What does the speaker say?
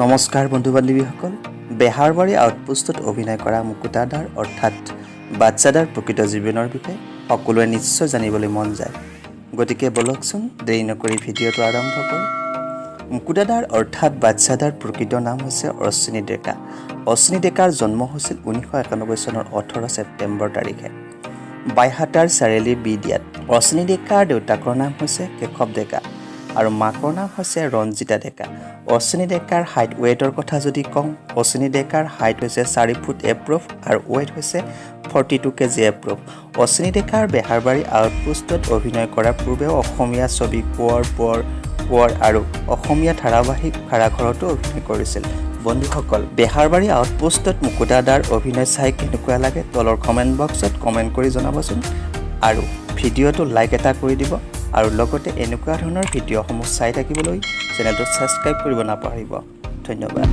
নমস্কাৰ বন্ধু বান্ধৱীসকল, বেহাৰবাৰী আউটপোষ্টত অভিনয় কৰা মুকুতাদাৰ অৰ্থাৎ বাচ্চাদাৰ প্ৰকৃত জীৱনৰ বিষয়ে সকলোৱে নিশ্চয় জানিবলৈ মন যায়। গতিকে ব'লকচোন, দেৰি নকৰি ভিডিঅ'টো আৰম্ভ কৰোঁ। মুকুতাদাৰ অৰ্থাৎ বাচ্চাদাৰ প্ৰকৃত নাম হৈছে অশ্বিনী ডেকা। অশ্বিনী ডেকাৰ জন্ম হৈছিল 1991 চনৰ 18 ছেপ্টেম্বৰ তাৰিখে বাইহাটাৰ চাৰিআলি বিদিয়াত। অশ্বিনী ডেকাৰ দেউতাকৰ নাম হৈছে কেশৱ ডেকা আৰু মাকৰ নাম হৈছে ৰঞ্জিতা ডেকা। অশ্বিনী ডেকাৰ হাইট ৱেইটৰ কথা যদি কওঁ, অশ্বিনী ডেকাৰ হাইট হৈছে 4 ফুট এপ্ৰভ আৰু ৱেইট হৈছে 42 কেজি এপ্ৰভ। অশ্বিনী ডেকাৰ বেহাৰবাৰী আউটপোষ্টত অভিনয় কৰাৰ পূৰ্বেও অসমীয়া ছবি কোঁৱৰ পোৱৰ কোঁৱৰ আৰু অসমীয়া ধাৰাবাহিক ভাড়াঘৰতো অভিনয় কৰিছিল। বন্ধুসকল, বেহাৰবাৰী আউটপোষ্টত মুকুতাদাৰ অভিনয় চাই কেনেকুৱা লাগে, তলৰ কমেণ্ট বক্সত কমেণ্ট কৰি জনাবচোন আৰু ভিডিঅ'টো লাইক এটা কৰি দিব আৰু লগতে এনেকুৱা ধৰণৰ ভিডিঅ'সমূহ চাই থাকিবলৈ চেনেলটো ছাবস্ক্ৰাইব কৰিব নাপাহৰিব। ধন্যবাদ।